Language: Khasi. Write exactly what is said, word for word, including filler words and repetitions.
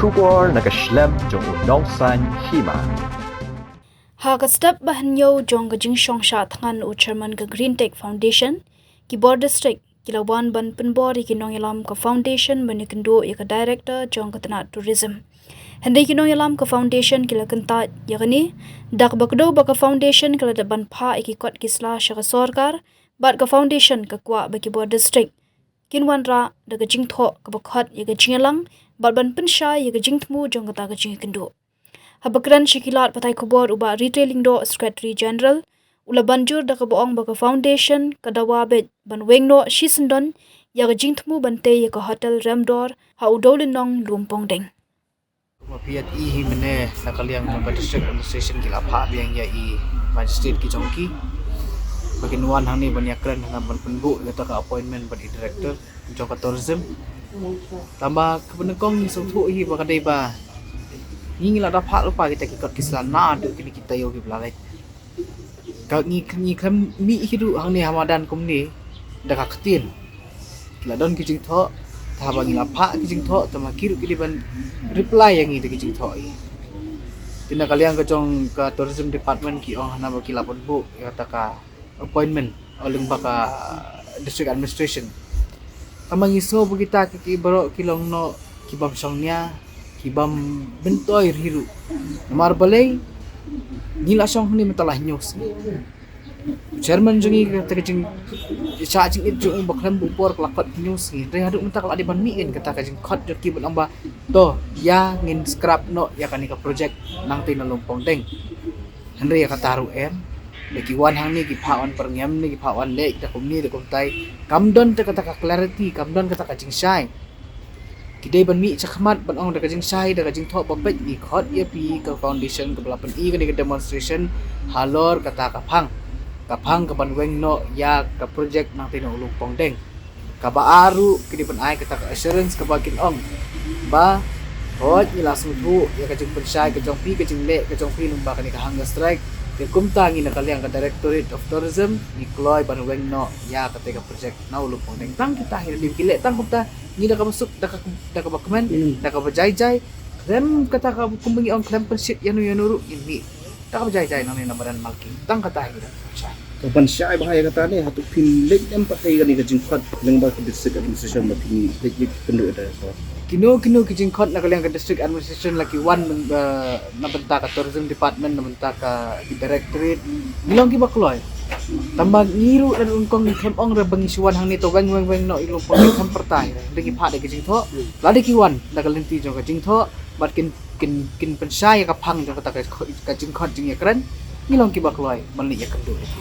Khubor na ka shlem jong u Nongsaiñ Hima. Ha ka step ba hynñiew jong ka jingshong shah thngan u chairman ka Green Tech Foundation, ki bor district ki la wan ban pynbor ïa ki nongïalam ka foundation ban ïakynduh ïa ka director jong ka tnat tourism. Hynrei ki nongïalam ka foundation ki la kyntait ïa kane da kaba kdew ba ka foundation ka la dep ban phah ïa ki kot ki sla sha ka sorkar, bad ka foundation ka kwah ba ki bor district kin wanrah da ka jingthoh kaba khot ïa ka jingïalang bad ban pynshai ïa ka jingthmu jong kata ka jingïakynduh. Haba kren sha ki lad pathai khubor u Bah Ritrei Lyngdoh, Secretary General, u la ban jur da kaba ong ba ka foundation ka dawa beit ban weng noh shisyndon ïa ka jingthmu ban tei ïa ka hotel Remdor ha u Dewlynnong Lumpongdeng. Ma phi ïa i hi mynne na ka liang jong ka district administration ki la phah biang ïa i magistrate ki jong ki ba kin wan hangne ban ïakren, hangne ban pynbuh ïa kata ka appointment bad i director jong ka tourism. Tangba kaba nyngkong ngi sngewthuh hi ba ka dei ba ngi, ngi la da phah lypa kita ki kot ki sla naduh kine ki taïew kiba la leit. Ka ngi, ngi khlem mih hi ruh hangne ha madan kumne da ka ktien. Ki la don ki jingthoh, te haba ngi la phah ki jingthoh, te ma ki ruh ki dei ban reply ïa ngi da ki jingthoh hi. Te na ka liang ka jong ka tourism department ki ong hana ba ki la pynbuh ïa kata ka appointment lyngba ka district administration. Tangba ngi sngew ba kita ki, ki baroh ki long noh ki bym shong nia, ki bym myntoi hi ruh. Namar balei? Ngi la shong hangne mynta la hynñiew sngi. Chairman jong ngi kata ka jing, shah jingit jong u ba khlem bun por ka la khot hynñiew sngi. Hynrei haduh mynta ka la dei ban mih kata ka jingkhot jong ki ban ong ba to ïa ngin scrap noh ïa kane ka project Nangtei na Lumpongdeng. Hynrei ïa kata ruh em, da ki wan hangne ki phah wan pyrngem ne ki phah wan leh da kumne da kumtai, kam don te kata ka clarity, kam don kata ka jingshai. Ki dei ban mih shakhmat ban ong da ka jingshai, da ka jingthoh ba peit, ngi khot ïa phi ka foundation kaba la pyni kane ka demonstration halor kata ka phang, ka phang ka ban weng noh ïa ka project Nangtei na Lumpongdeng. Kaba ar ruh ki dei ban ai kata ka assurance kaba kin ong ba hooid ngi la sngewthuh ïa ka jingpynshai ka jong phi, ka jingleh ka jong phi lyngba kane ka hunger strike. Te kumta ngi na ka liang ka Directorate of Tourism ngi kloi ban weng noh ïa kata ka project na Lumpongdeng. Tang kita hi, lada ki leh tang kumta ngi da kaba suk, da ka, da kaba kmen, da kaba jai jai. Khlem kata ka kumba ngi ong khlem pynshit ïano ïano ruh ngin mih. Da kaba jai jai nangne na madan Malki. Tang kata hi da kaba jai. Ka ban shai bha ïa kata ne, hato phin leit em pat ïa kane ka jingkhot lyngba ka district administration ba phin leit ïa kynduh ïa ka. Kino kino ki jingkhot na ka liang ka district administration la ki wan, eh, na bynta ka tourism department, na bynta ka directorate. Ngi long kiba kloi. Tangba ngi ruh na nyngkong ngi khlem ong re ba ngi shu wan hangne to weng weng weng noh ïa Lumpongdeng, khlem pyrta hi re. Hynrei ngi phah da ki jingthoh. Lada ki wan da ka lynti jong ka jingthoh bad kin, kin, kin pynshai ïa ka phang jong kata ka, ka jingkhot jingïakren, ngi long kiba kloi ban leit ïakynduh ïa ki.